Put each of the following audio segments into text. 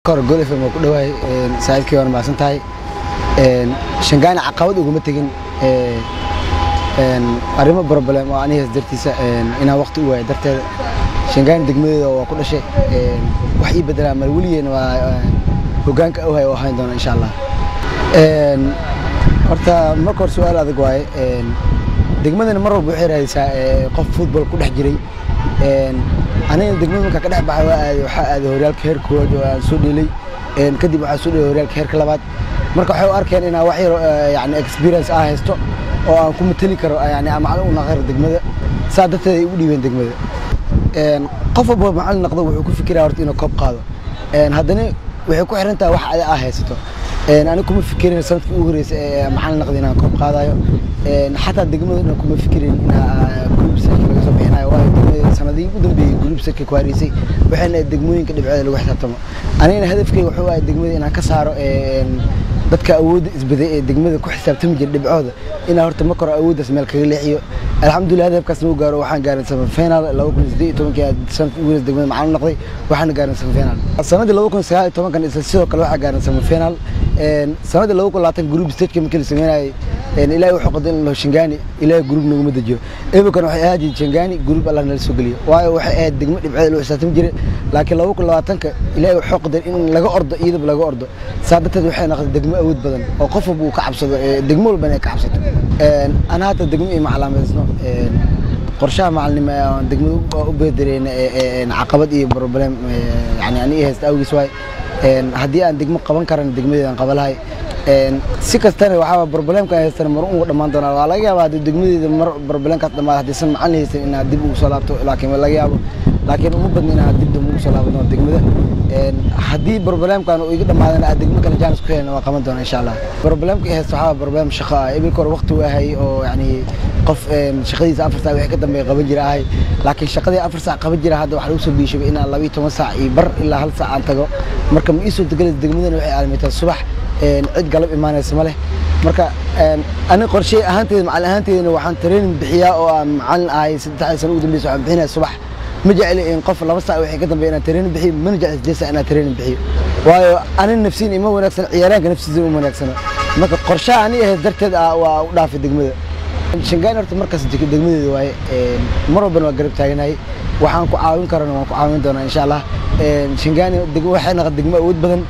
Kor Gool FM ku dhawaay, saaxiibkii, waan mahadsan tahay. Shangaani caqabad uguma tegin, arrimo problem oo anigaas dartiisa inaan waqti u waayo darteeda. Shangaani degmadeeda waa ku dhashay, wax ii bedelaa mal, weligeena waa hoggaanka u hay oo ahayn doona, insha Allah. Horta marka hore su-aal adag waaye. Degmadana mar walba waxay raadisaa qof football ku dhex jiray. Aniga degmada markaa ka dhex baxay waa aaday, waxaa aaday horyaalka heer koowaad oo aan soo dheelay. Kadib waxaa soo dheelay horyaalka heerka labaad. Marka waxay u arkeen inaan wax yar yani experience ah haysto oo aan ku matali karo, yani aan macallin u naqan karo degmada. Saa darteed ay ugu dhiibeen degmada. Qof walba macallin noqdo wuxuu ku fikiraya horta inuu koob qaado. Haddana waxay ku xiran tahay wax adi aa haysato. Aniga kuma fikirin sanadkii ugu horreysay ee macallin noqday inaan koob qaadayo. Xataa degmada dhan kuma fikirin inaa group stage laga soo bixinayo, waayo degmada sanadihii ugu dambeeyey group stage ku hareysay, waxayna ahayd degmooyinka dhibceeda lagu xisaabtamo. Anigana hadafkeyga wuxuu ahay degmada inaan ka saaro dadka awoodda isbaday ee degmada ku xisaabtami jira dhibcooda, inaan horta marka hore awooddaas meel kaga leexiyo. Alxamdulilah, hadafkaas nagu gaaro, waxaan gaaray semi final. 2018-kii sanadkii ugu horreysay degmada macallin noqday, waxaana gaaray semi final. Sanadii 2019-kan isla sidoo kale waxaa gaaray semi final. Sanadii 2020 group stage markii la sameynayay, Ilaahay wuxuu qadaray in la Shangaani Ilaahay group naguma dejiyo. Iminkan waxay ahayd Shangaani group Allah nala soo geliyo, waayo waxay ahayd degmo dhibceeda lagu xisaabtami jiray. Laakiin 2020-ka Ilaahay wuxuu qadaray in laga ordo, iyadaba laga ordo. Saa darteed waxay noqotay degmo awood badan oo qof walba uu ka cabsado, degmo walbana ay ka cabsato. Ana hadda degmo ima calaamaysno. Qorshaha macalinimo aan degmada u beedereyna caqabad iyo problem yani ani i haysta awgiis waay. Haddii aan degmo qaban karan, degmadeedan qaba lahay. Si kastana waxaa problemka ay haystana mar ugu dhammaan doonaa. Waa laga yaabaa haddii degmadeeda mar problemkaas dhamaado, haddaysan macallin haysan, inaad dib ugu soo laabto, laakiin waa laga yaabo, laakiin uma badna inaad dib dambe ugu soo laaban doono degmada. Haddii problemkan uu iga dhamaadana, aad degmo kale chance ku helna, waa qaban doonaa, insha Allah. Problemka i haysta waxaa problem shaqo ah. Iminka hore waqti u ahay oo yani qof shaqadiisa 4 saac wixii ka dambeeya qaban jira ahay, laakiin shaqadii 4 saac qaban jira hadda waxaa lagu soo biishabay inaan 12 saac iyo bar ilaa 1 saac aan tago. Marka ma ii suurtagelaysa. Degmadana waxay caalamitaa subax, cid galab imaanaysa ma leh. Marka ani qorshe ahaanteeda, macallin ahaanteedana, waxaan training bixiyaa oo aan macallin ahay 3 sano ugu dambeysa, waxaan bixinaya subax. Ma jecli in qof 2 saac wixii ka dambeeya inaan training bixiyo, mana jecli 8 saac inaan training bixiyo, waayo ani nafsiin ima wanaagsan, ciyaaraanka nafsiisa uma wanaagsano. Marka qorshaha ani ahayd darteed ah waa u dhaafay degmada Shangaani. Horta markaas degmadeeda waaye, mar walbana waa garab taaganahay. Waxaan ku caawin karana waan ku caawin doonaa, insha Allah. Shangaani waxay noqon degmo awood badan,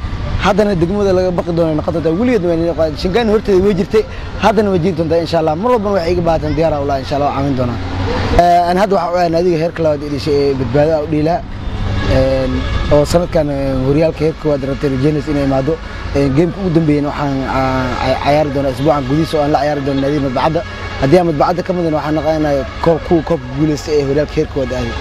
haddana degmada laga baqi doono noqon doontaa. Weligeed Shangaani horteeda way jirtay, haddana way jiri doontaa, insha Allah. Mar walbana waxay iga baahatan diyaar ah, insha Allah, waa caawin doonaa. Aan hadda waxaa u ahay naadiga heerka labaad ee dhashay ee Badbaado u dhiilaa, oo sanadkan horyaalka heerka koowaad rabtay, rajeynaysa inay imaado. Gameka ugu dambeeyana waxaan cayaari doonaa isbuucan gudihiisa oo aan la ciyaari doono naadiga Madbacadda. Haddii aan Madbacadda ka midna, waxaan naqanayaa kuwa koobka guuleysta ee horyaalka heerka koowaad aaday.